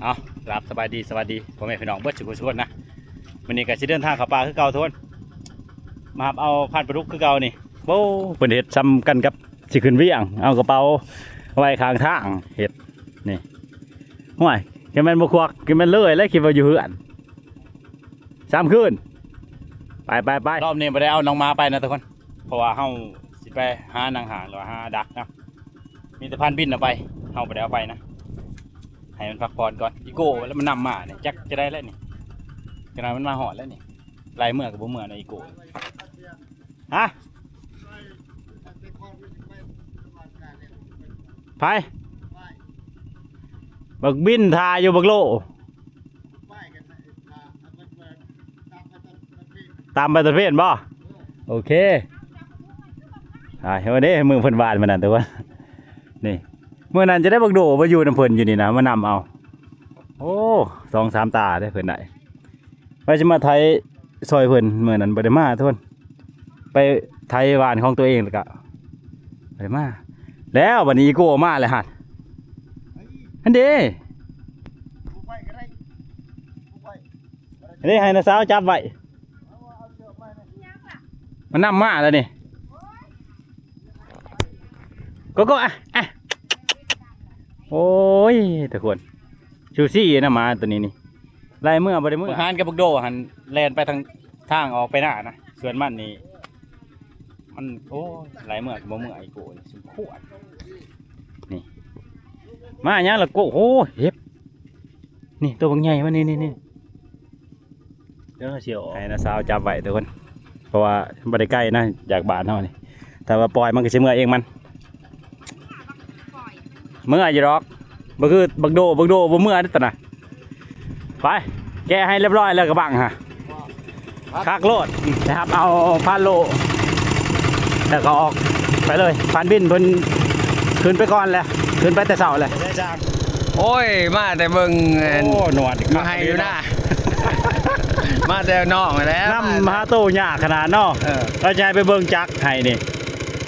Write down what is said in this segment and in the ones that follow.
ເອົາ ກາບສະບາຍດີ ສະຫວັດດີພໍ່ແມ່ພີ່ນ້ອງເບິດສູ່ຜູ້ສູ່ຄົນນະ. ມື້ນີ້ກໍຊິເດີນທາງເຂົ້າປ່າຄືເກົ່າທຸກຄົນ ມາຮັບເອົາພັນປາດຸກຄືເກົ່ານີ້. ໂອ້ ເພິ່ນເຮັດສ່ຳກັນກັບຊິຂຶ້ນວຽງ ເອົາກະເປົາໄວ້ຂ້າງທາງເຮັດນີ້. ຫ້ວຍ ຄືແມ່ນບໍ່ຄວັກ ຄືແມ່ນເລີຍແຫຼະ ຄິດວ່າຢູ່ເຮືອນ. ສາມຄືນ ໄປ ໄປ ໄປ. ລອບນີ້ບໍ່ໄດ້ເອົານ້ອງໝາໄປນະທຸກຄົນ ເພາະວ່າເຮົາຊິໄປຫານັ່ງຫ້າງ ຫຼືວ່າຫາດັກນະ. ມີແຕ່ພານບິນເອົາໄປ ເຮົາບໍ່ໄດ້ເອົາໄປນະ ໃຫ້ມັນພັກຜ່ອນກ່ອນ. ອີໂກ້ແລ້ວມັນນຳມານີ້ ຈັກຈະໄດ້ແລ້ວນີ້ ຈັກໜ້ອຍມັນມາຮອດແລ້ວນີ້. ໄລ່ເມືອກໍບໍ່ເມືອນະ ອີໂກ້. ຮະ ໃຜ? ບັກບິນຖ້າຢູ່ ບັກໂລ ຕາມໄປຕະເພນບໍ່? ໂອເຄ. ອ່າ ເຫັນບໍ່ເດ້ ມື້ເພິ່ນຫວ່ານມື້ນັ້ນ ທຸກຄົນ. ນີ້ ມື້ນັ້ນຈະໄດ້ບັກໂດມາຢູ່ນຳເພິ່ນຢູ່ນີ້ນະ ມານຳເອົາ. ໂອ້ ສອງສາມຕາເດ້ເພິ່ນໄດ້. ວ່າຊິມາໄຖຊ່ອຍເພິ່ນ ມື້ນັ້ນບໍ່ໄດ້ມາ ທຸກຄົນ. ໄປໄຖຫວ່ານຂອງຕົວເອງ ແລ້ວກະບໍ່ໄດ້ມາ. ແລ້ວບັດນີ້ອີໂກ້ມາແລ້ວຫັ້ນ ຫັ້ນເດ້. ອັນນີ້ໃຫ້ນ້າສາວຈັບໄວ້ ມັນນຳມາແລ້ວນີ້. ໂກໂກ້ ອ່ະ ອ່ະ ໂອ້ຍ ທຸກຄົນ ຊູຊີນະ ໝາຕົວນີ້ນີ້. ໄລ່ເມືອບໍ່ໄດ້ເມືອ ບັກຫານກັບບັກໂດຫັ້ນແລ່ນໄປທາງ ທາງອອກໄປໜ້ານະ. ສ່ວນມັນນີ້ ມັນ ໂອ້ຍ ໄລ່ເມືອກໍບໍ່ເມືອ ອີໂກ້ນີ້ສົມຄວນ. ນີ້ ມາຫຍັງລະໂກ້ ໂອ້ຍ ເຫັບ ນີ້ ໂຕບັກໃຫຍ່ມັນ ນີ້ ນີ້ ນີ້. ເດີ ຊິເອົາອອກ ໃຫ້ນ້າສາວຈັບໄວ້ທຸກຄົນ ເພາະວ່າບໍ່ໄດ້ໄກນະຈາກບ້ານເຮົານີ້. ຖ້າວ່າປ່ອຍມັນກໍຊິເມືອເອງມັນ ເມືອຢູ່ດອກ. ບໍ່ຄືບັກໂດ ບັກໂດບໍ່ເມືອເດ້ຕະນະ. ໄປ ແກະໃຫ້ຮຽບຮ້ອຍແລ້ວກະບັງຫາ ຄັກໂລດ. ໄປຮັບເອົາພານໂລ ແລ້ວກໍອອກໄປເລີຍ. ພານບິນເພິ່ນຂຶ້ນໄປກ່ອນແລ້ວ ຂຶ້ນໄປແຕ່ເຊົ້າແລ້ວ. ໂອ້ຍ ມາແຕ່ເບິ່ງ ໂອ້ ໜວດ ຢູ່ໄຮ່ຢູ່ນາ ມາແຕ່ນອກຫັ້ນແຫຼະ ນຳຫາໂຕຍາກຂະໜາດເນາະ. ເອີ ເຂົາຈະໃຫ້ໄປເບິ່ງຈັກໄຮ່ນີ້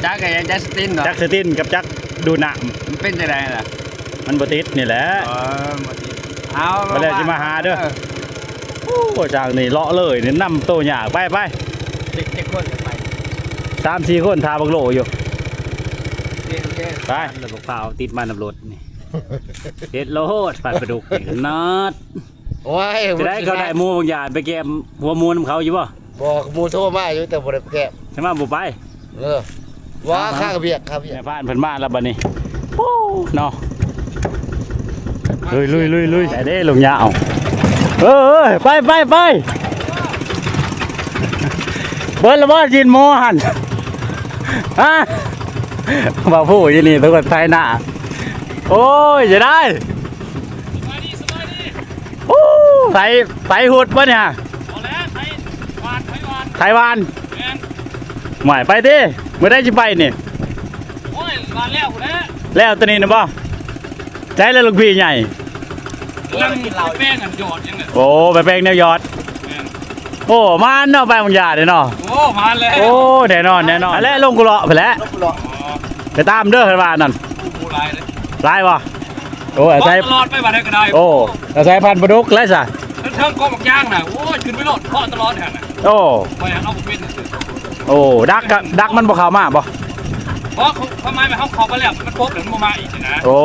ຈັກຫຍັງ ຈັກສະຕິນເນາະ ຈັກສະຕິນກັບຈັກດູດນ້ຳ. ມັນເປັນຈັ່ງໃດລະ? ມັນບໍ່ຕິດນີ້ແຫຼະ. ເອີ ບໍ່ຕິດ ເອົາ ໄປແລ້ວຊິມາຫາເດີ. ເອີ ໂອ້ ຊ່າງນີ້ເລາະເລີຍນີ້ ນຳໂຕຍາກ. ໄປ ໄປ ຈັກ ຈັກຄົນໄປ? ສາມສີ່ຄົນ ຖ້າບັກໂລຢູ່. ໂອເຄ ໂອເຄ ໄປ. ແລ້ວບັກພ້າວຕິດມານຳລົດນີ້ ເຮັດໂລດ ພັນປາດຸກນີ້ນອດ. ໂອ້ຍ ຈະໄດ້ເຂົາໄດ້ໝູບາງຢ່າງ ໄປແກມຫົວໝູນຳເຂົາຢູ່ບໍ່? ບໍ່ ໝູໂທມາຢູ່ ແຕ່ບໍ່ໄດ້ໄປແກມ ແຕ່ວ່າບໍ່ໄປ. ເອີ ວ່າ ເອົາ ຄາວຽກ ຄາວຽກ. ແມ່ບ້ານເພິ່ນມາແລ້ວບັດນີ້. ໂອ້ ເນາະ ລຸຍ ລຸຍ ລຸຍ ລຸຍ. ໄປເດ້ ລຸງຍາວ. ເອີ ເອີ ໄປ ໄປ ໄປ. ເບິດລະບໍ່ ກິນໝໍຫັ້ນ? ຮະ ວ່າຜູ້ຢູ່ນີ້ ທຸກຄົນ ໄຖນາ. ໂອ້ຍ ຈະໄດ້ ໂອ້ ໄຖ ໄຖຫຸດບໍ່ນີ້? ບໍ່ແລ້ວ ໄຖຫວ່ານ ໄຖຫວ່ານ ໄຖຫວ່ານ. ແມ່ນ. ຫວາຍ ໄປຕິ ມື້ໃດຊິໄປນີ້? ໂອ້ຍ ຫວ່ານແລ້ວພຸ້ນແຫຼະ. ແລ້ວຕອນນີ້ນະບໍ່? ໃສລະລູກພີ່ໃຫຍ່? ກຳລັງໄປແປງອັນຍອດຫຍັງ. ໂອ້ ໄປແປງແນວຍອດ. ແມ່ນ. ໂອ້ ມານເນາະ ໄປບາງຢ່າເດ້ເນາະ. ໂອ້ ມານແລ້ວ. ໂອ້ ແນ່ນອນ ແນ່ນອນ. ອັນແລະ ລົງກຸເລາະພຸ້ນແຫຼະ ໄປຕາມເດີ ເພິ່ນວ່ານັ້ນ. ໂອ້ ຫຼາຍເດ້ ຫຼາຍບໍ່? ໂອ້ ອາໄສຕະຫຼອດໄປ ວ່າໄດ້ກໍໄດ້. ໂອ້ ອາໄສພັນປາດຸກແລ້ວຊະ ເທິງກໍບັກຍາງນະ. ໂອ້ຍ ຂຶ້ນໄປໂລດ ເພາະຕະຫຼອດຫັ້ນນະ. ໂອ້ ຂ້ອຍເອົາບໍ່ເປັນ. ໂອ້ ດັກກໍ ດັກມັນບໍ່ເຂົ້າມາບໍ່? ບໍ່ ຄວາມໝາຍວ່າເຮົາເຂົ້າໄປແລ້ວ ມັນປົບແລ້ວມັນບໍ່ມາອີກນະ. ໂອ້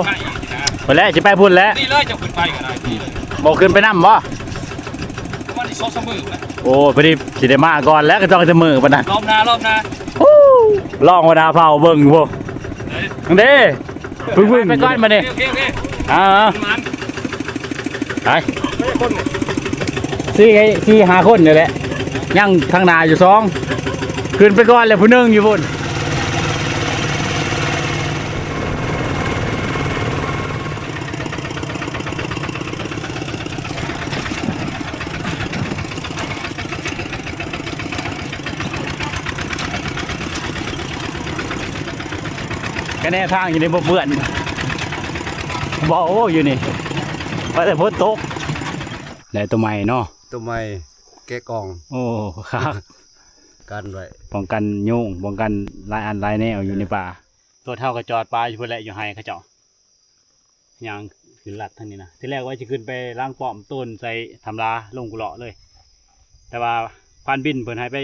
ມາອີກນະ. ພຸ້ນແຫຼະ ຊິໄປພຸ້ນແຫຼະ. ນີ້ເລີຍ ເຈົ້າຂຶ້ນໄປກໍໄດ້ ນີ້ເລີຍ. ບໍ່ຂຶ້ນໄປນຳບໍ່? ປະມານອີກສອງສາມມື້ພຸ້ນແຫຼະ. ໂອ້ ພໍດີຊິໄດ້ມາກ່ອນແຫຼະ ກໍຕ້ອງແຕ່ມື້ປານນັ້ນ. ລອບໜ້າ ລອບໜ້າ. ໂອ້ ລອງຫົວໜ້າເຜົ່າເບິ່ງພຸ້ນ. ເດ້ ເບິ່ງໆ ໄປກ່ອນບັດນີ້. ໂອເຄ ໂອເຄ ອ່າ ໄປ ສີ່ ສີ່ຫ້າຄົນນີ້ແຫຼະ ຍັງທາງໜ້າຢູ່ສອງ ຂຶ້ນໄປກ່ອນແລ້ວຜູ້ໜຶ່ງຢູ່ພຸ້ນ. ກະແນທາງຢູ່ນີ້ບໍ່ເປື້ອນ ບໍ່ ໂອ້ ຢູ່ນີ້ ວ່າແຕ່ຝົນຕົກ. ໄດ້ໂຕໃໝ່ເນາະ ໂຕໃໝ່ ແກະກ່ອງ. ໂອ້ ຄັກ ກັນໄວ້ ປ້ອງກັນຍຸງ ປ້ອງກັນຫຼາຍອັນຫຼາຍແນວຢູ່ໃນປ່າ. ລົດເຮົາກໍຈອດປາຢູ່ພຸ້ນແຫຼະ ຢູ່ໄຮ່ເຂົາເຈົ້າ. ຍ່າງ ຂຶ້ນລັດທາງນີ້ນະ. ທີແລກວ່າຊິຂຶ້ນໄປລ້າງປ້ອມໂຕນໃສ່ທຳລາລົງກຸເລາະເລີຍ, ແຕ່ວ່າພານບິນເພິ່ນໃຫ້ໄປ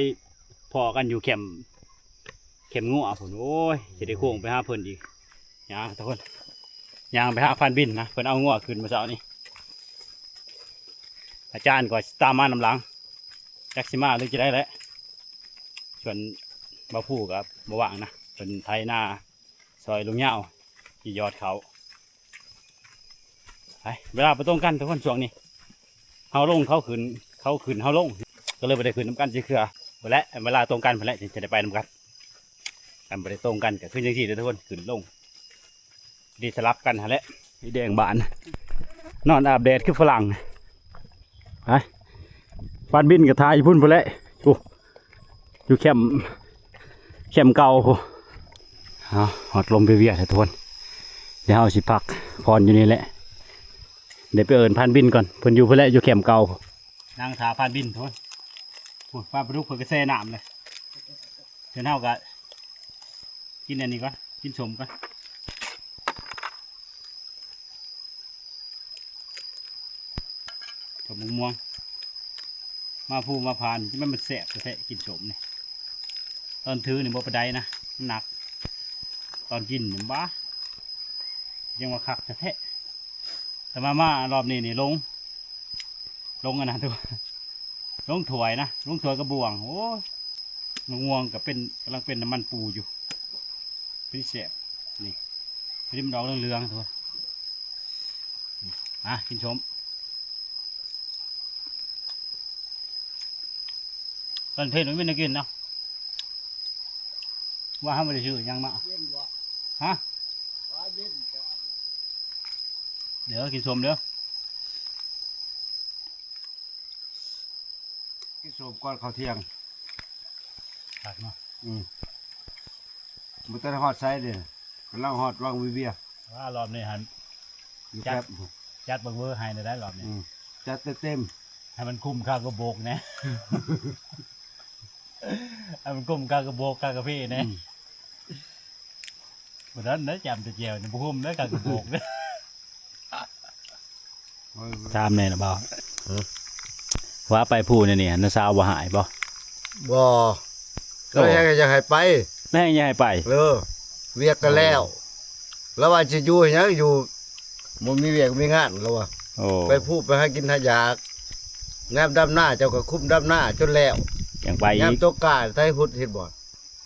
ພໍ້ກັນຢູ່ແຄມ ແຄມງົວພຸ້ນ. ໂອ້ຍ ຊິໄດ້ໂຄ້ງໄປຫາເພິ່ນອີກ. ຍ່າງທຸກຄົນ ຍ່າງໄປຫາພານບິນນະ, ເພິ່ນເອົາງົວຂຶ້ນມື້ເຊົ້ານີ້. ອາຈານກໍຕາມມານຳຫຼັງ, ຈັກຊິມາຫຼືຈະໄດ້ແຫຼະ. ສ່ວນບ່າວພູກໍບໍ່ວ່າງນະ, ເພິ່ນໄຖນາຊ່ອຍລຸງຍາວ ຊິຢອດເຂົ້າ. ໄປ ເວລາບໍ່ຕົງກັນທຸກຄົນ, ຊ່ວງນີ້ເຮົາລົງເຂົາຂຶ້ນ, ເຂົາຂຶ້ນເຮົາລົງ, ກໍເລີຍບໍ່ໄດ້ຂຶ້ນນຳກັນຈັກເທື່ອ. ພຸ້ນແຫຼະ ເວລາຕົງກັນພຸ້ນແຫຼະ ຈຶ່ງຈະໄດ້ໄປນຳກັນ. ຄັນບໍ່ໄດ້ຕົງກັນກໍຄືຈັ່ງຊີ້ເດີທຸກຄົນ, ຂຶ້ນລົງ ໄດ້ສະຫຼັບກັນຫັ້ນແຫຼະ. ສີແດງບານ ນອນອາບແດດຄືຝຣັ່ງ. ໄປ ພານບິນກໍຖ່າຍຢູ່ພຸ້ນພຸ້ນແຫຼະ. ໂອ້ ຢູ່ແຄມ ແຄມເກົ່າພຸ້ນ. ເອົາ ຮອດລົມວຽວໆແທ້ທຸກຄົນ, ດຽວເຮົາຊິພັກຜ່ອນຢູ່ນີ້ແຫຼະ. ດຽວໄປເອີ້ນພານບິນກ່ອນ, ເພິ່ນຢູ່ພຸ້ນແຫຼະ ຢູ່ແຄມເກົ່າ. ນັ່ງຖ້າພານບິນພຸ້ນ. ພຸ້ນ ປາປາດຸກເພິ່ນກໍແຊ່ນ້ຳເລີຍ. ສ່ວນເຮົາກໍກິນອັນນີ້ກ່ອນ, ກິນສົ້ມກ່ອນ. ກັບໝາກມ່ວງ ມາພູມາຜານີ້ ມັນ ມັນແຊບແທ້ໆ ກິນສົ້ມນີ້. ຕອນຖືນີ້ບໍ່ປານໃດນະ ມັນໜັກ, ຕອນກິນນີ້ ບາ ຍັງວ່າຄັກແທ້ໆ. ແຕ່ມາ ມາລອບນີ້ນີ້ ລົງ ລົງອັນນັ້ນ ລົງຖ້ວຍນະ, ລົງຖ້ວຍກັບບ່ວງ. ໂອ້ຍ ໝາກມ່ວງກໍເປັນ ກຳລັງເປັນນ້ຳມັນປູຢູ່. ເປັນແຊບນີ້ ເປັນດອກເຫຼືອງໆ ໂທ້. ອ່ະ ກິນສົ້ມ. ຕອນເພັດມັນມີແນວກິນເນາະ, ວ່າເຮົາບໍ່ໄດ້ຊື້ຫຍັງມາ. ເຢັນບໍ່? ຮະ? ວ່າເຢັນ. ເດີ ກິນສົ້ມເດີ. ກິນສົ້ມກ່ອນເຂົ້າທ່ຽງ. ຄັກເນາະ. ອືມ ບໍ່ທັນຮອດໃສເດ້, ກຳລັງຮອດວັງວິວຽ. ວ່າລອບນີ້ຫັ້ນ ຢູ່ແປັບ ຈັດບັກເວີໃຫ້ໄດ້ລອບນີ້. ອືມ ຈັດເຕັມໆ ໃຫ້ມັນຄຸ້ມຄ່າກະໂບກແດ່, ໃຫ້ມັນຄຸ້ມຄ່າກະໂບກ ຄ່າກາເຟແດ່. ອືມ ບໍ່ທັນໄດ້ຈຳແຕ່ແຈ່ວນີ້ ບໍ່ຄຸ້ມເດ້ ຄ່າກະໂບກເດ້. ຖາມແດ່ນະບ່າວ. ຫື? ວ່າໄປພູແນວນີ້ ນ້າສາວບໍ່ຮ້າຍບໍ່? ບໍ່. ໂອ້ ລາວແຮ່ງຢາກໃຫ້ໄປ. ແຮ່ງຢາກໃຫ້ໄປ. ເອີ ວຽກກໍແລ້ວ. ໂອ້ ລາວວ່າຊິຢູ່ເຮັດຫຍັງ ຢູ່ ບໍ່ມີວຽກມີງານ ລາວວ່າ. ໂອ້ ໄປພູໄປຫາກິນຫາຢາກ, ຍາມດຳນາເຈົ້າກໍຄຸມດຳນາຈົນແລ້ວ ຈັ່ງໄປອີກ. ຍາມຕົກກ້າໄຖຫຸດເຮັດບ່ອນ.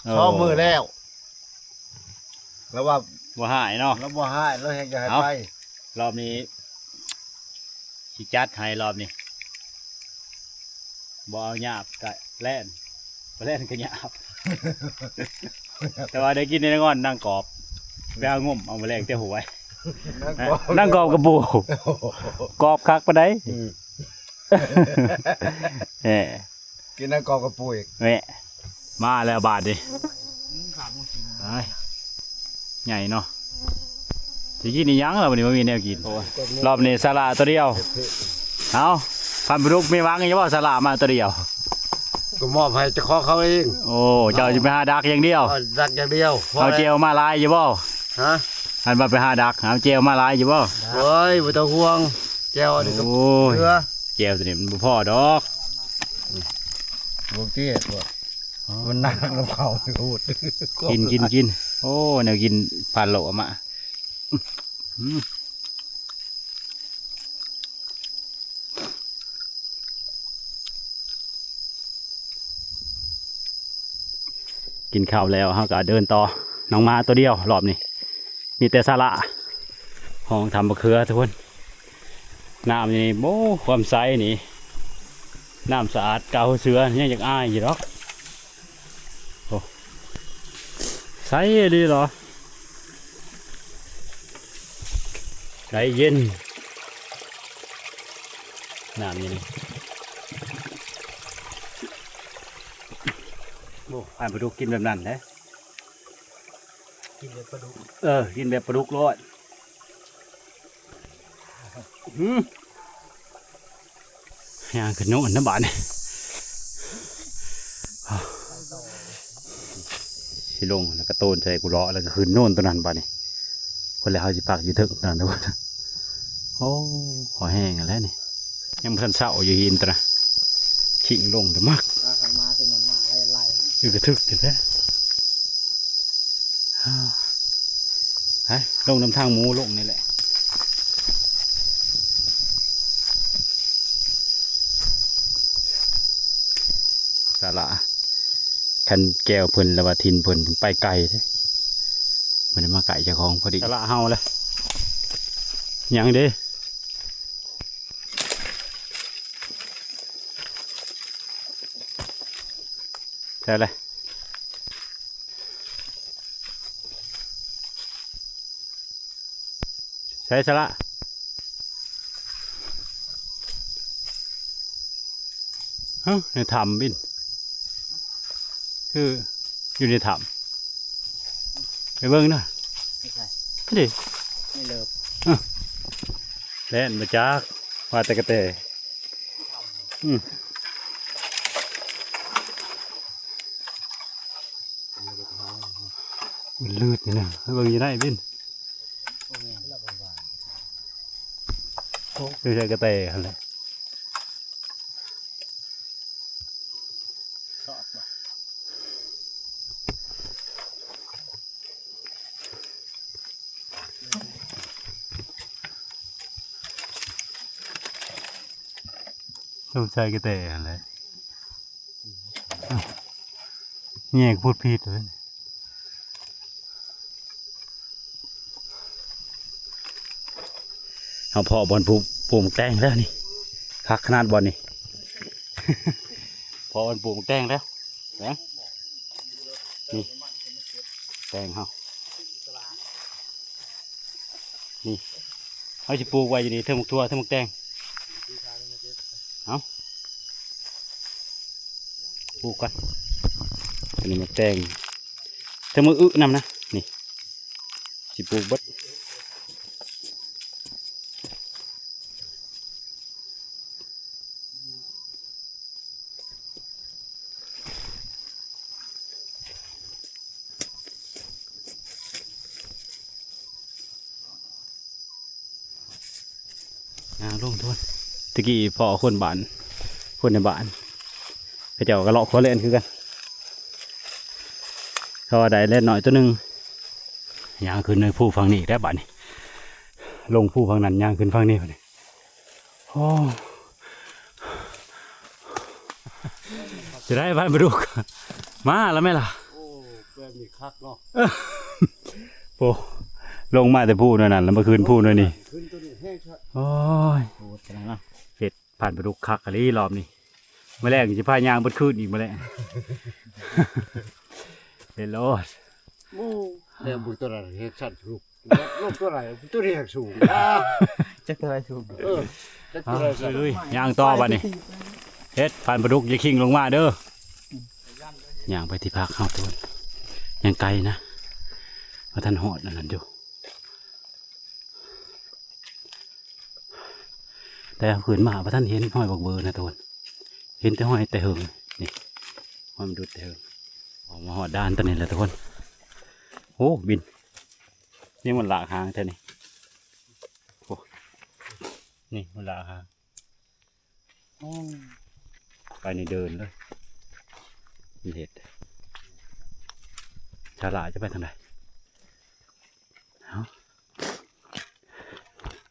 ໂອ້ ສອງມື້ແລ້ວ. ລາວວ່າບໍ່ຮ້າຍເນາະ, ລາວບໍ່ຮ້າຍ, ລາວແຮ່ງຢາກໃຫ້ໄປ. ເອົ້າ ລອບນີ້ຊິຈັດໃຫ້, ລອບນີ້ບໍ່ເອົາຫຍາບກະແລ່ນ, ບໍ່ແລ່ນກະຫຍາບ. ແຕ່ວ່າໄດ້ກິນແນ່ນອນ ນັ່ງກອບ, ໄປຫາງົມເອົາມື້ແລງແຕ່ຫ້ວຍ. ນັ່ງກອບ ນັ່ງກອບກະປູ ກອບຄັກປານໃດ. ອືມ ແນ່ ກິນນ້ຳກອກກະປຸ້ຍ. ແມ່ ມາແລ້ວບາດນີ້. ໄປ ໃຫຍ່ເນາະ. ຊິກິນອີ່ຫຍັງລະບັດນີ້ ບໍ່ມີແນວກິນ. ໂອ້ຍ ລອບນີ້ສາລະໂຕດຽວ. ເອົ້າ ພັນປາດຸກ ມີຫວັງຢູ່ບໍ່ ສາລະມາໂຕດຽວ? ກໍມອບໃຫ້ເຈົ້າຂອງເຂົາເອງ. ໂອ້ ເຈົ້າຊິໄປຫາດັກຢ່າງດຽວ. ເອີ ດັກຢ່າງດຽວ. ເອົາແຈ່ວມາຫຼາຍຢູ່ບໍ່? ຮະ? ອັນວ່າໄປຫາດັກ ເອົາແຈ່ວມາຫຼາຍຢູ່ບໍ່? ໂອ້ຍ ບໍ່ຕ້ອງຫ່ວງ. ແຈ່ວອັນນີ້ກໍ ໂອ້ຍ ເກືອ ແຈ່ວຕົວນີ້ມັນບໍ່ພໍດອກ. ບໍ່ເກດບໍ່ ອໍ ມັນໜັກນຳເຂົາໂພດ. ກິນ ກິນ ກິນ. ໂອ້ ແນວກິນຜ່ານໂລະມາ. ອືມ ກິນເຂົ້າແລ້ວ ເຮົາກໍເດີນຕໍ່. ນ້ອງມາໂຕດຽວລອບນີ້. ມີແຕ່ສາລະ ຫ້ອງຖ້ຳບັກເຂືອທຸກຄົນ. ນ້ຳນີ້ ໂອ້ ຄວາມໃສນີ້ ນ້ຳສະອາດກາຫົວເສືອ ຍັງຢາກອາຍຢູ່ດອກ. ໂອ້ ໃສອີ່ຫຼີເນາະ ໃສເຢັນ ນ້ຳນີ້. ໂອ້ ຜ່ານປາດຸກກິນແບບນັ້ນເດ້. ກິນແບບປາດຸກ ເອີ ກິນແບບປາດຸກໂລດ. ຫື ຍ່າງຂຶ້ນໂນນນະບາດນີ້. ຊິລົງແລ້ວກະໂຕນໃສ່ກຸເລາະ ແລ້ວກະຂຶ້ນໂນນໂຕນັ້ນບາດນີ້. ພຸ້ນແຫຼະ ເຮົາຊິພັກຢູ່ເທິງນັ້ນທຸກຄົນ. ໂອ້ ພໍແຫ້ງແລ້ວນີ້ ຍັງບໍ່ທັນເຊົາຢູ່ຫີນຕະນະ ຂີງລົງແຕ່ມັກ ພາກັນມາຄືມັນມາໄລ່ໆ ຄືກະທຶກຢູ່ແທ້. ໄປ ລົງນຳທາງໝູລົງນີ້ແຫຼະ ສາລະ. ຄັນແກວເພິ່ນ ຫຼືວ່າຖິ່ນເພິ່ນ ເພິ່ນໄປໄກເດ້ ບໍ່ໄດ້ມາໃກ້ເຈົ້າຂອງພໍດີ. ສາລະເຮົາແຫຼະ ຍັງເດ້ ໃຊ່ແຫຼະ ໃສ່ສະລະ ຮະ ໃນຖ້ຳບິນ ຄືຢູ່ໃນຖ້ຳ ໄປເບິ່ງນະ ໃຊ່ ນີ້ ນີ້ເລີບ ແລ່ນມາຈາກ ວ່າແຕ່ກະແຕ ອືມ ມັນລືດນີ້ນະ ເບິ່ງຢູ່ໃນບິນ ໂອ້ ແມ່ນລະ ໂອ້ ຢູ່ໃສ່ກະແຕຫັ້ນແຫຼະ ຊອດບໍ່ ຕ້ອງໃສ່ກະແຕຫັ້ນແຫຼະ ແຍກໂພດຜິດເລີຍ. ເຮົາພໍ້ບ່ອນປູກ ປູກໝາກແຕງແລ້ວນີ້ ຄັກຂະໜາດບ່ອນນີ້ ພໍ້ບ່ອນປູກໝາກແຕງແລ້ວ ແຕງ ນີ້ ແຕງເຮົາ ນີ້ ເຮົາຊິປູກໄວ້ຢູ່ນີ້ ເທິງໝາກຖົ່ວ ເທິງໝາກແຕງ ເອົາ ປູກກ່ອນ ອັນນີ້ໝາກແຕງ ເທິງໝາກອຶນຳນະ ນີ້ ຊິປູກເບິດ. ຍ່າງລົງທຸກຄົນ ຕະກີ້ພໍ້ຄົນບ້ານ ຄົນໃນບ້ານ ເຂົາເຈົ້າກະເລາະຂົວແລ່ນຄືກັນ ເຂົາວ່າໄດ້ແລ່ນນ້ອຍໂຕໜຶ່ງ ຍ່າງຂຶ້ນເນີນພູຝັ່ງນີ້ອີກແລ້ວບາດນີ້ ລົງພູຝັ່ງນັ້ນ ຍ່າງຂຶ້ນຝັ່ງນີ້ບາດນີ້ ໂອ້ ຈະໄດ້ບ້ານປາດຸກ ມາລະແມ່ລະ ໂອ້ ແບບນີ້ຄັກເນາະ ໂອ້ ລົງມາແຕ່ພູໜ້ອຍນັ້ນ ແລ້ວມາຂຶ້ນພູໜ້ອຍນີ້ ຂຶ້ນໂຕນີ້ແຮງຊະ ໂອ້ຍ ໂຫດຂະໜາດນັ້ນ ເຮັດ ຜ່ານປາດຸກຄັກອີ່ຫຼີລອບນີ້ ມື້ແລງຊິພາຍ່າງເບິດຄືນອີກມື້ແລງ ເຮັດໂລດ ໂອ້ ແລ້ວເບິ່ງໂຕນັ້ນແຮງຊັ້ນ ລຸກ ລົງໂຕໃດ ໂຕນີ້ແຮງສູງ ຈັກເທົ່າໃດສູງ ເອີ ຈັກເທົ່າໃດຊັ້ນ ລຸຍໆ ຍ່າງຕໍ່ບາດນີ້ ເຮັດ ຜ່ານປາດຸກຢ່າຄີງລົງມາເດີ ຍ່າງໄປທີ່ພັກເຮົາ ທຸກຄົນ ຍັງໄກນະ ບໍ່ທັນຮອດອັນນັ້ນຢູ່. ແຕ່ເຮົາຂຶ້ນມາບໍ່ທັນເຫັນຮອຍບັກເບີນະທຸກຄົນ ເຫັນແຕ່ຮອຍແຕ່ເຫິງ ນີ້ ຮອຍມັນດຸດແຕ່ເຫິງ ອອກມາຮອດດ່ານຕົວນີ້ແຫຼະທຸກຄົນ ໂອ້ ບິນ ນີ້ມັນລາກຫາງແທ້ນີ້ ໂອ້ ນີ້ມັນລາກຫາງ ໂອ້ ໄປນີ້ເດີນເລີຍ ມັນເຮັດ ສາລະຈະໄປທາງໃດ ເອົາ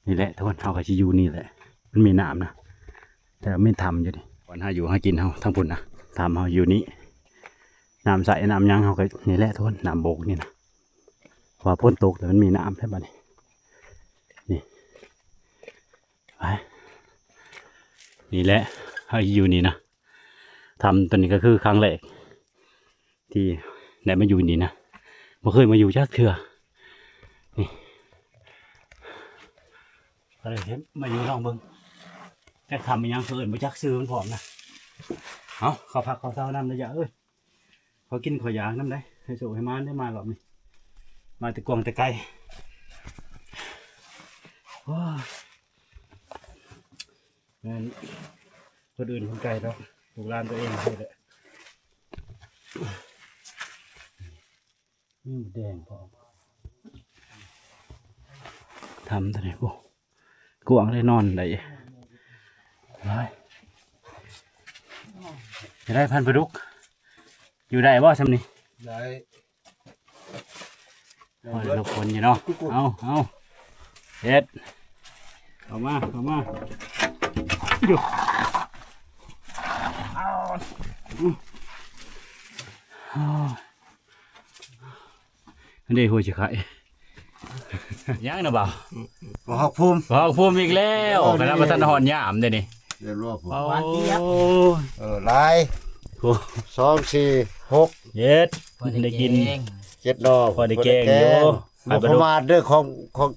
ນີ້ແຫຼະທຸກຄົນ ເຮົາກະຊິຢູ່ນີ້ແຫຼະ ມັນມີນ້ຳນະ ແຕ່ມີຖ້ຳຢູ່ນີ້ ບ່ອນຫາຢູ່ຫາກິນເຮົາ ທາງພຸ້ນນະ ຖ້ຳເຮົາຢູ່ນີ້ ນ້ຳໃສນ້ຳຫຍັງເຮົາກະນີ້ແຫຼະທຸກຄົນ ນ້ຳບົກນີ້ນະ ເພາະວ່າຝົນຕົກແລ້ວມັນມີນ້ຳແທ້ບາດນີ້ ນີ້ ໄປ ນີ້ແຫຼະ ເຮົາຢູ່ນີ້ນະ ຖ້ຳໂຕນີ້ກະຄືຄັ້ງແລກ ທີ່ໄດ້ມາຢູ່ນີ້ນະ ບໍ່ເຄີຍມາຢູ່ຈັກເທື່ອ ນີ້ ກະເລີຍມາຢູ່ລອງເບິ່ງ ຈັກຖ້ຳອີ່ຫຍັງ ເຂົາເອີ້ນບໍ່ຈັກຊື່ມັນພ້ອມນະ ເອົາ ເຂົ້າພັກເຂົ້າເຊົານຳເດີ ເອີຍ ຂໍກິນຂໍຢາກນຳໄດ໋ ໃຫ້ໂຊກໃຫ້ໝານໄດ໋ ມາລອບນີ້ ມາແຕ່ກວ້າງແຕ່ໄກ ໂອ້ຍ ແມ່ນຄົນອື່ນຄົນໄກດອກ ລູກຫຼານຕົວເອງນີ້ແຫຼະ ມີໝູແດງພ້ອມ ຖ້ຳຕົວນີ້ ໂອ້ ກວ້າງເລີຍ ນອນໄດ້. ໄດ້ ພັນປາດຸກ ຢູ່ໄດ້ບໍ່ຊ່ຳນີ້? ໄດ້. ໂອ້ຍ ລົບຄົນຢູ່ເນາະ. ເອົາ ເອົາ ເຮັດ ເຂົ້າມາ ເຂົ້າມາ ຢູ່. ອັນນີ້ຫົວຊິໄຄ ຍັງນະບ່າວ? ບໍ່ຮອກພູມ ບໍ່ຮອກພູມອີກແລ້ວ. ເອີ ຂະໜາດບໍ່ທັນຮອດຍາມເດ້ນີ້. ເອີ ຫຼາຍ ໂອ້ ສອງ ສີ່ ຫົກ ເຈັດ ພໍໄດ້ກິນ ເຈັດໜໍ່ ພໍໄດ້ແກງຢູ່. ບໍ່ປະໝາດເດີ ຂອງ ຂອງ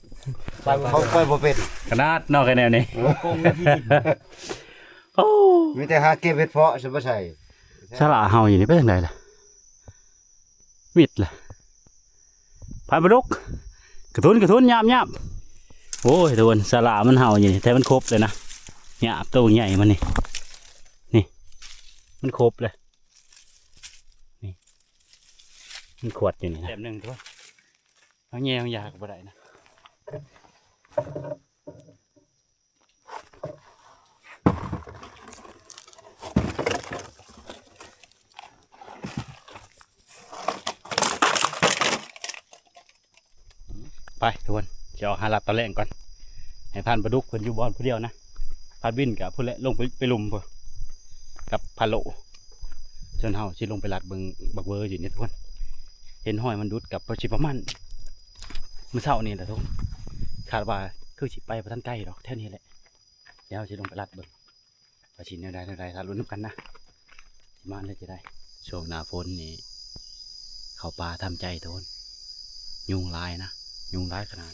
ຂອງໄປບໍ່ເປັນ ຂະໜາດເນາະ ແນວນີ້. ໂອ້ ມີແຕ່ຫາເກັບເຫັດເຜາະ ຊິບໍ່ໃສ່. ສາລະເຮົາຢູ່ນີ້ໄປທາງໃດລະ? ມິດລະ ພັນປາດຸກ ກະທຸນ ກະທຸນ ຍາບ ຍາບ. ໂອ້ຍ ທຸກຄົນ ສາລະມັນເຫົ່າຢູ່ນີ້ ແຕ່ມັນຄົບເລີຍນະ. ຍາບ ໂຕໃຫຍ່ມັນນີ້ ນີ້ ມັນຄົບເລີຍ ນີ້ ມັນຂວດຢູ່ນີ້ນະ. ແຕ້ມໜຶ່ງ ທຸກຄົນ ເຮົາແຍ່ເຮົາຢາກກໍບໍ່ໄດ້ນະ. ໄປທຸກຄົນ ຊິອອກຫາລັດຕອນແລງກ່ອນ ໃຫ້ພັນປາດຸກເພິ່ນຢູ່ບ່ອນຜູ້ດຽວນະ. ພັນວິນກະພຸ້ນແຫຼະ ລົງໄປ ໄປລຸ່ມພຸ້ນ ກັບພັນໂລ. ສ່ວນເຮົາຊິລົງໄປລັດເບິ່ງບັກເວີຢູ່ນີ້ທຸກຄົນ ເຫັນຮອຍມັນດຸດກັບ ຊິປະມານມື້ເຊົ້ານີ້ແຫຼະທຸກຄົນ. ຄາດວ່າຄືຊິໄປບໍ່ທັນໄກດອກ ແຖວນີ້ແຫຼະ. ດຽວເຮົາຊິລົງໄປລັດເບິ່ງວ່າຊິແນວໃດແນວໃດ ຖ້າລຸ້ນນຳກັນນະ ຊິມາແນວໃດ. ຊ່ວງໜ້າຝົນນີ້ເຂົ້າປ່າທຳໃຈໂຕນ ຍຸງຫຼາຍນະ ຍຸງຫຼາຍຂະໜາດ.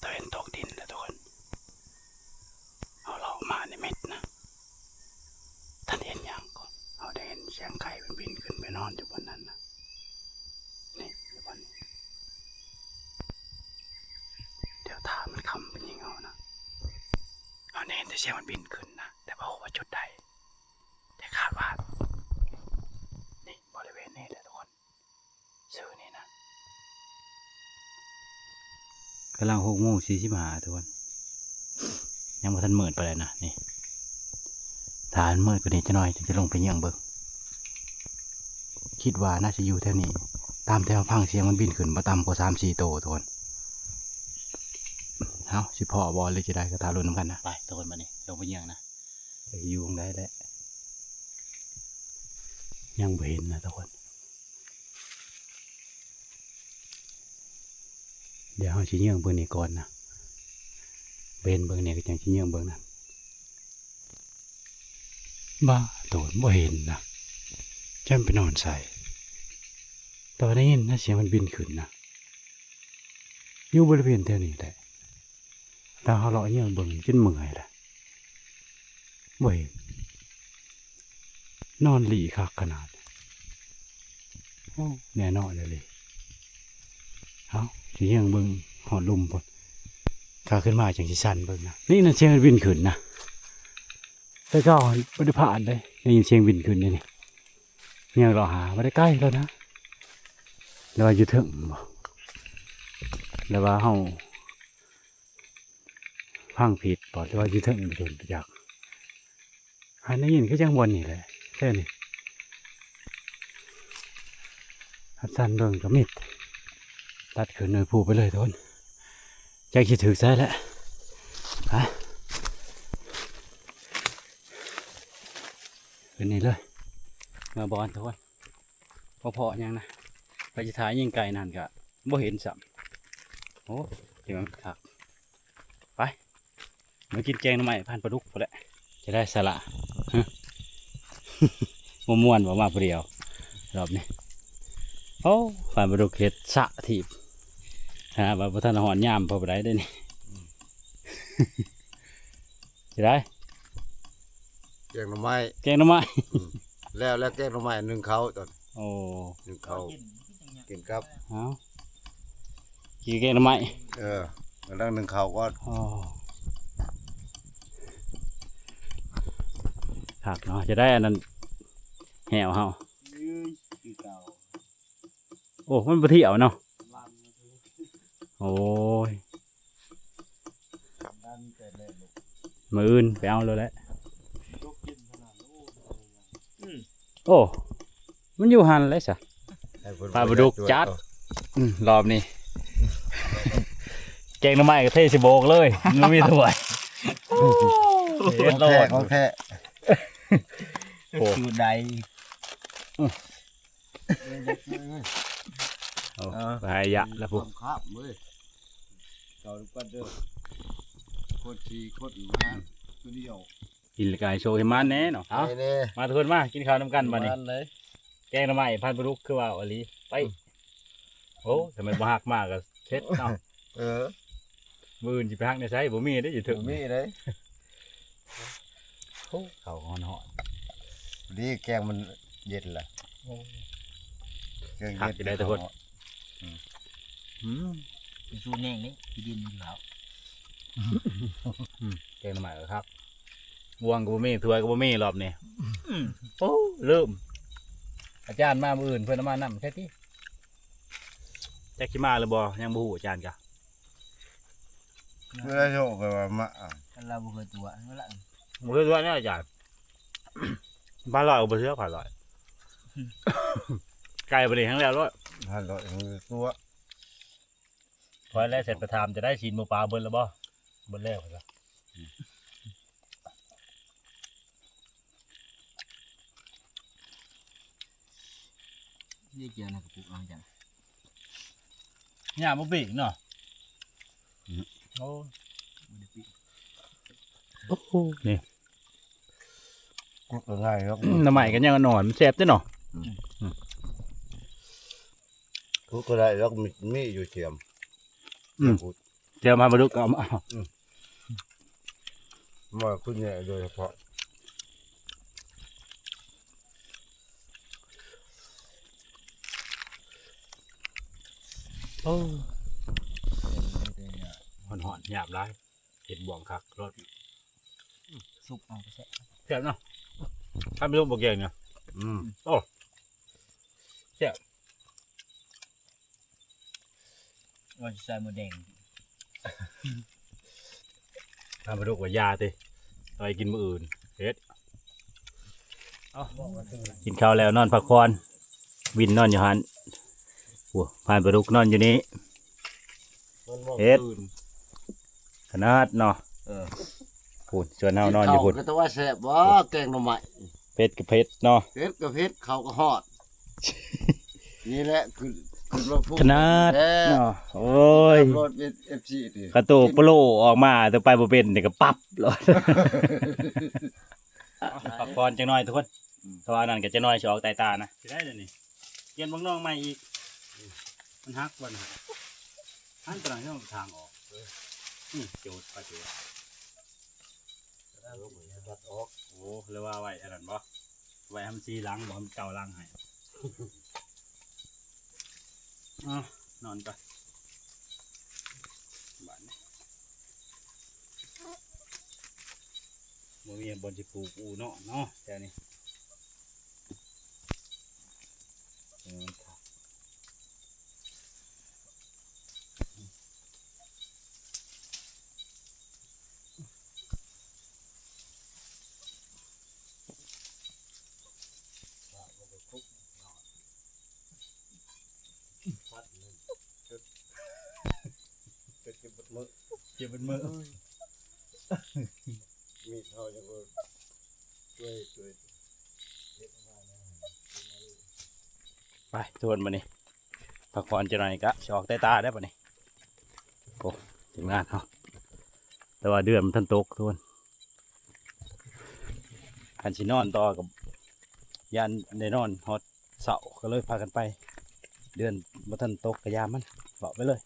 ຕາເວັນຕົກດິນແລ້ວທຸກຄົນ ເຮົາເລາະມານິມິດນະ ທ່ານເຫັນຫຍັງກໍ ເຮົາໄດ້ເຫັນສຽງໄກ່ມັນບິນຂຶ້ນໄປນອນຢູ່ບ່ອນນັ້ນນະ ນີ້ ຢູ່ບ່ອນນີ້ ດຽວຖ້າມັນຄ່ຳໄປຍິງເຮົານະ ເຮົາໄດ້ເຫັນແຕ່ສຽງມັນບິນຂຶ້ນນະ ແຕ່ບໍ່ຮູ້ວ່າຈຸດໃດ ແຕ່ຄາດວ່າ ນີ້ ບໍລິເວນນີ້ແຫຼະທຸກຄົນ ຊື່ນີ້ນະ ກຳລັງຫົກໂມງສີ່ສິບຫ້າ ທຸກຄົນ ຍັງບໍ່ທັນມືດປານໃດນະ ນີ້ ຖ້າມັນມືດກວ່ານີ້ຈັກໜ້ອຍ ຈຶ່ງຈະລົງໄປເຍືອງເບິ່ງ ຄິດວ່າໜ້າຈະຢູ່ແຖວນີ້ ຕາມທີ່ເຮົາຟັງສຽງມັນບິນຂຶ້ນ ບໍ່ຕ່ຳກວ່າສາມສີ່ໂຕ ທຸກຄົນ. ເຮົາຊິພໍ້ບໍ່ ຫຼືຈະໄດ້ ກໍຖ້າລຸ້ນນຳກັນນະ ໄປທຸກຄົນ ບັດນີ້ລົງໄປເຍືອງນະ. ຈັກຢູ່ໝ່ອງໃດແຫຼະ ຍັງບໍ່ເຫັນນະທຸກຄົນ ດຽວເຮົາຊິເຍືອງເບິ່ງນີ້ກ່ອນນະ ບໍ່ເຫັນເບິ່ງນີ້ກໍຈັ່ງຊິເຍືອງເບິ່ງນັ້ນ ບ້າໂຕນ ບໍ່ເຫັນນະ ຈັກມັນໄປນອນໃສ ແຕ່ວ່າໄດ້ຍິນນະ ສຽງມັນບິນຂຶ້ນນະ ຢູ່ບໍລິເວນແຖວນີ້ແຫຼະ ແຕ່ເຮົາເລາະເຍືອງເບິ່ງຈົນເມື່ອຍແຫຼະ ບໍ່ເຫັນ ນອນຫຼີ່ຄັກຂະໜາດ ໂອ້ ແນ່ນອນເລີຍ. ເອົ້າ ຊິຍ່າງເບິ່ງຮອດລຸ່ມພຸ້ນ ຂາຂຶ້ນມາຈັ່ງຊິສັ່ນເບິ່ງນະ. ນີ້ນະ ສຽງມັນບິນຂຶ້ນນະ. ແຕ່ເກົ່າບໍ່ໄດ້ຜ່ານເດ້ ໄດ້ຍິນສຽງບິນຂຶ້ນນີ້ ນີ້. ຍ່າງເລາະຫາ ບໍ່ໄດ້ໃກ້ແລ້ວນະ. ຫຼືວ່າຢູ່ເທິງບໍ? ຫຼືວ່າເຮົາຟັງຜິດບໍ? ຫຼືວ່າຢູ່ເທິງໂດນໄປຈັກ? ຫາໄດ້ຍິນຄືຈັ່ງບ່ອນນີ້ແຫຼະ ແທ້ນີ້. ຮັດສັນເບິ່ງກໍມິດ ຕັດຂຶ້ນໜ່ວຍພູໄປເລີຍທຸກຄົນ. ຈັກຊິຖືກໃສແຫຼະ. ໄປ ຂຶ້ນນີ້ເລີຍ ເມືອບ່ອນທຸກຄົນ. ບໍ່ພໍຫຍັງນະ ໄປຊິຖ້າຍິງໄກນັ້ນກະບໍ່ເຫັນຊ້ຳ. ໂອ້ ທີ່ມັນຄັກ. ໄປ ມາກິນແກງໜໍ່ໄມ້ພັນປາດຸກພຸ້ນແຫຼະ. ຈະໄດ້ສະລະ ຮະ ບໍ່ມ່ວນບໍ່ ມາຜູ້ດຽວລອບນີ້. ໂອ້ ພັນປາດຸກເຮັດສະຖີບ ຫາວ່າບໍ່ທັນຮອດຍາມພໍປານໃດເດ້ນີ້. ຈະໄດ້ ແກງໜໍ່ໄມ້ ແກງໜໍ່ໄມ້. ອືມ ແລ້ວ ແລ້ວແກງໜໍ່ໄມ້ ໜຶ້ງເຂົ້າຕອນ. ໂອ້ ໜຶ້ງເຂົ້າກິນກັບ ເອົ້າ ກິນແກງໜໍ່ໄມ້. ເອີ ກຳລັງໜຶ້ງເຂົ້າກ່ອນ. ໂອ້ ຄັກເນາະ ຈະໄດ້ອັນນັ້ນແຫ້ວເຮົາ. ໂອ້ ມັນບໍ່ທຽວເນາະ. ໂອ້ຍ ມື້ອື່ນໄປເອົາໂລດແຫຼະ. ໂອ້ ມັນຢູ່ຫັ້ນແຫຼະຊະ. ປາປາດຸກຈັດ. ອືມ ລອບນີ້ ແກງໜໍ່ໄມ້ກໍເທໃສ່ໂບກເລີຍ ມັນບໍ່ມີຖ້ວຍ. ຂອງແທ້ ຂອງແທ້. ໂອ້ ສູດໃດ? ເອົາ ເອົາ ໄປຫາຍະແລ້ວພຸ້ນ. ຂ້າມເວີຍ ເຂົ້ານຳກັນເດີ ຄົນສີ່ຄົນມາຜູ້ດຽວ. ກິນແລ້ວກໍໃຫ້ໂຊກໃຫ້ໝານແດ່ເນາະ. ເອົາ ມາທຸກຄົນ ມາກິນເຂົ້ານຳກັນບາດນີ້. ແກງໜໍ່ໄມ້ພັນປາດຸກ ຄືວ່າອີ່ຫຼີ. ໄປ ອືມ ໂອ້ ຖ້າແມ່ນບໍ່ຮັກມາກໍເສັດເນາະ. ເອີ ມື້ອື່ນຊິໄປຮັກໃນໃສ ບໍ່ມີເດ້ຢູ່ເທິງ ບໍ່ມີເດ້. ໂອ້ ເຂົ້າຮ້ອນໆ ດີແກງມັນເຢັນລະ. ໂອ້ ແກງເຢັນ ຄັກຢູ່ໄດ໋ທຸກຄົນ. ອືມ ອືມ ເປັນສູດແຍງນີ້ ທີ່ດິນຢູ່ແລ້ວ. ອືມ ແກງໜໍ່ໄມ້ກໍຄັກ ບ່ວງກໍບໍ່ມີ ຖ້ວຍກໍບໍ່ມີລອບນີ້. ອືມ ໂອ້ ເລີ່ມ ອາຈານມາມື້ອື່ນ ເພິ່ນເອົາມານຳແທ້ຕິ. ຈັກຊິມາຫຼືບໍ່ ຍັງບໍ່ຮູ້ ອາຈານກະ ເວລາໂທກໍວ່າມາ ຄັນລາວບໍ່ເຄີຍຕົວະ ບໍ່ເຄີຍຕົວະແນວ ອາຈານ. ພັນຮ້ອຍກໍບໍ່ເຊື່ອ ພັນຮ້ອຍ ໄກປານນີ້ແຮງແລ້ວໂລດ ພັນຮ້ອຍຍັງຕົວະ. ຂ້ອຍແລະ ເສັດໄປຖາມຈະໄດ້ຊີ້ນໝູປ່າເບິດແລ້ວບໍ່? ເບິດແລ້ວ ນີ້ເກີຍໃນກະປຸກເອົາຈັ່ງ ຫຍ້າບໍ່ປີກເນາະ. ອືມ ໂອ້ ບໍ່ໄດ້ປີກ. ໂອ້ ນີ້ ກໍງ່າຍເນາະ ໜໍ່ໄມ້ກໍຍັງອ່ອນ ມັນແຊບເດ້ເນາະ. ອືມ ອືມ ກໍໄດ້ ແລ້ວກໍມີ ມີຢູ່ຈຽມ. ອືມ ຈຽມ ມາປາດຸກກໍເອົາມາ ອືມ ມາຂຶ້ນແນ່ໂດຍສະເພາະ. ໂອ້ ຮ້ອນໆ ຫຍາບຫຼາຍ ເຮັດບ່ວງຄັກໂລດ. ສຸກເອົາກໍແຊບ ແຊບເນາະ ທຳໄປລູກບໍ່ເກັ່ງນະ. ອືມ ໂອ້ ແຊບ. ວ່າຊິໃສ່ໝົດແດງ ທຳປາດຸກວ່າຢ່າຕິ ເອົາໄວ້ກິນມື້ອື່ນ. ເຮັດ ເອົາ ກິນເຂົ້າແລ້ວນອນພັກຜ່ອນ ວິນນອນຢູ່ຫັ້ນ ໂອ້ ພັນປາດຸກນອນຢູ່ນີ້. ເຮັດ ຂະໜາດເນາະ. ເອີ ພຸ້ນ ສ່ວນເຮົານອນຢູ່ພຸ້ນ. ກິນເຂົ້າກໍແຕ່ວ່າແຊບບໍ່ ແກງໜໍ່ໄມ້ ເຜັດກໍເຜັດເນາະ ເຜັດກໍເຜັດ ເຂົ້າກໍຮອດ. ນີ້ແຫຼະ ຂຶ້ນ ຂຶ້ນມາພູ ຂະໜາດເນາະ. ໂອ້ຍ ເອັຟຊີຕິ ກະໂຕໂປໂລອອກມາ ແຕ່ໄປບໍ່ເປັນນີ້ກໍປັບໂລດ. ເອົາ ພັກຜ່ອນຈັກໜ້ອຍທຸກຄົນ ອືມ ເພາະວ່ານັ້ນກໍຈັກໜ້ອຍຊິອອກໃຕ້ຕານະ. ຊິໄດ້ແລ້ວນີ້ ປ່ຽນບັກນອງໃໝ່ອີກ ມັນຫັກບໍ່ຫັ້ນ ຫັນຕາລາງທາງອອກ. ເອີ ນີ້ໂຈດ ປາໂຈດ ຕັດອອກ. ໂອ້ ຫຼືວ່າໄວ້ອັນນັ້ນບໍ່ ໄວ້ໃຫ້ມັນສີ່ຫຼັງບໍ່ ໃຫ້ມັນເກົ້າຫຼັງໃຫ້. ອ້າວ ນອນໄປ ບາດນີ້ ບໍ່ມີບ່ອນຊິປູກອູເນາະ ເນາະ ແຖວນີ້ ເອີ. ເຈັບເບິດມື້ ເຈັບເບິດມື້ ມີດເຮົາຍັງບໍ່ຊ່ວຍ ຊ່ວຍເຮັດມາແນວ ໄປ ທຸກຄົນ ບາດນີ້ ພັກຜ່ອນຈັກໜ່ອຍກະຊິອອກແຕ່ຕາໄດ້ບາດນີ້. ໂອ້ ທີມງານເຮົາ ແຕ່ວ່າເດືອນມັນທັນຕົກ ທຸກຄົນ ຄັນຊິນອນຕໍ່ກໍຢ້ານໄດ້ນອນຮອດເຊົ້າ ກໍເລີຍພາກັນໄປ ເດືອນບໍ່ທັນຕົກກໍຢ່າມັນ ເວົ້າໄປເລີຍ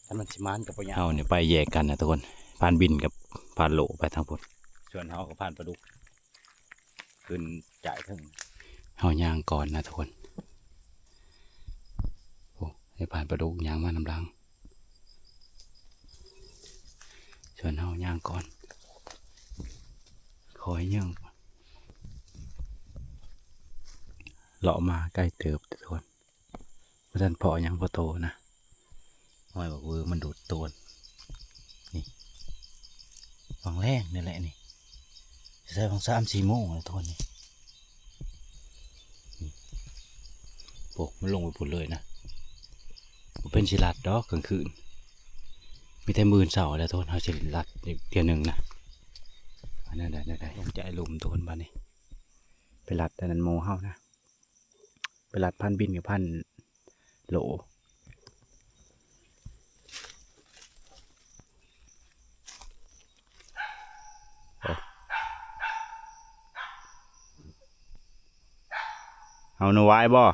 ຄັນມັນຊິໝານກໍບໍ່ຍາກ. ເຮົານີ້ໄປແຍກກັນນະທຸກຄົນ ພານບິນກັບພານໂຫຼໄປທາງພຸ້ນ ສ່ວນເຮົາກັບພານປາດຸກ ຂຶ້ນຈາຍເທິງ ເຮົາຍ່າງກ່ອນນະທຸກຄົນ. ໂອ້ ໃຫ້ພານປາດຸກຍ່າງມານຳຫຼັງ ສ່ວນເຮົາຍ່າງກ່ອນ ຄອຍຍ່າງ ເລາະມາໄກເຕີບທຸກຄົນ. ບໍ່ທັນພໍ້ຫຍັງພໍ້ໂຕນະ ຮອຍບັກເວີມັນດູດໂຕນ ນີ້ ຫວ່າງແລງນີ້ແຫຼະນີ້ ໃສ່ຫວ່າງສາມສີ່ໂມງແລ້ວໂຕນນີ້ ນີ້ ໂອ້ ມັນລົງໄປພຸ້ນເລີຍນະ ບໍ່ເປັນຊິລັດດອກກາງຄືນ ມີແຕ່ມື້ອື່ນເຊົ້າແຫຼະໂຕນ ເຮົາຊິລັດອີກເທື່ອໜຶ່ງນະ ອັນນັ້ນໄດ້ ໄດ້ ໄດ້ ລົງຈາຍລຸ່ມໂຕນບາດນີ້ ໄປລັດອັນນັ້ນໝູ່ເຮົານະ. ໄປລັດພານບິນກັບພານໂຫຼ ເອົາໜູວາຍບໍ່? ໂ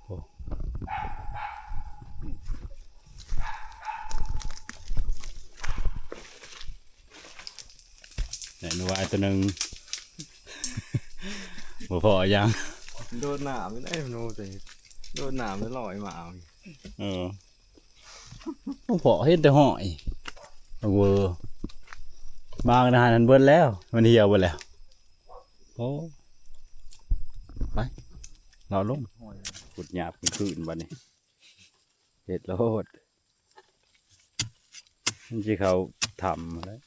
ອ້ ໄດ້ໜູວາຍຕົວໜຶ່ງ ບໍ່ພໍຫຍັງ ໂດດນ້ຳໄດ້ໜູຕົວນີ້ ໂດດນ້ຳແລ້ວລອຍມາເອົາ ເອີ. ບໍ່ພໍເຫັນແຕ່ຫອຍ ເວີ ບາງນານນັ້ນເບິດແລ້ວ ມັນຫ່ຽວເບິດແລ້ວ ໂອ້ ໄປ ເລາະລົງ ຂຸດຫຍາບຄືນບາດນີ້ ເຮັດໂລດ ມັນຊິເຂົ້າຖ້ຳແລ້ວ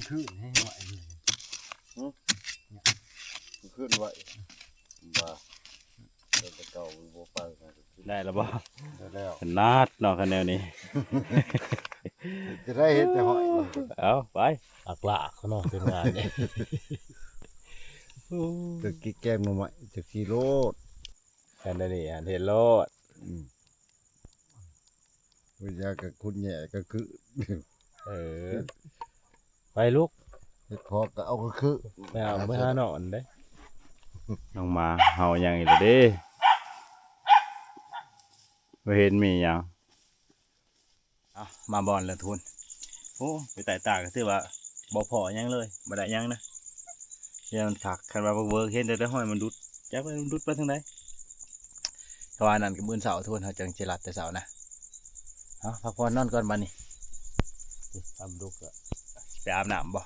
ຄືນໃຫ້ໄວເລີຍ ຫື ຄືນໄວ ບໍ່ ແຕ່ເກົ່າມັນບໍ່ໄປນະ ໄດ້ແລ້ວບໍ່? ໄດ້ແລ້ວ ຂະໜາດເນາະ ຄັນແນວນີ້ ຈະໄດ້ເຮັດແຕ່ຫອຍ ເອົາໄປ ອັກລາກເນາະ ທີມງານນີ້ ໂອ້ ຈະກິນແກງໜໍ່ໄມ້ ຈະຊິໂລດ ຄັນແນວນີ້ຫັ້ນເຮັດໂລດ ອືມ. ເວລາກໍຂຸດແຫຍ່ກໍຄື ເອີ ໄປລູກ ເຮັດພໍກໍເອົາກໍຄື ໄປຫາ ໄປຫານອນເດ້ ນ້ອງໝາເຫົ່າຫຍັງອີກແລ້ວເດ້ ບໍ່ເຫັນມີຫຍັງ. ເອົາ ມາບ່ອນແລ້ວທຸກຄົນ ໂອ້ ໄປໃຕ້ຕາກໍຖືວ່າບໍ່ພໍຫຍັງເລີຍ ບໍ່ໄດ້ຫຍັງນະ ແຕ່ມັນຄັກ ຄັນວ່າເວີກເຫັນແຕ່ ແຕ່ຫອຍມັນດຸດ ຈັກວ່າມັນດຸດໄປທາງໃດ. ຖ້າວ່ານັ້ນກໍມື້ເຊົ້າທຸກຄົນ ເຮົາຈັ່ງຊິລັດແຕ່ເຊົ້ານະ. ເອົາ ພັກຜ່ອນນອນກ່ອນບາດນີ້ ອາບນ້ຳດູ ໄປອາບນ້ຳບໍ່?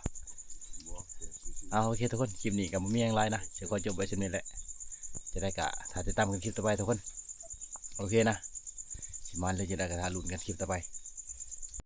ເອົາ ໂອເຄທຸກຄົນ ຄລິບນີ້ກໍບໍ່ມີຫຍັງຫຼາຍນະ ຊິຂໍຈົບໄວ້ສ່ຳນີ້ແຫຼະ ຈະໄດ້ກໍຖ້າຕິດຕາມກັນຄລິບຕໍ່ໄປທຸກຄົນ ໂອເຄນະ ຊິມານຫຼືຈັ່ງໃດກໍຖ້າລຸ້ນກັນຄລິບຕໍ່ໄປ.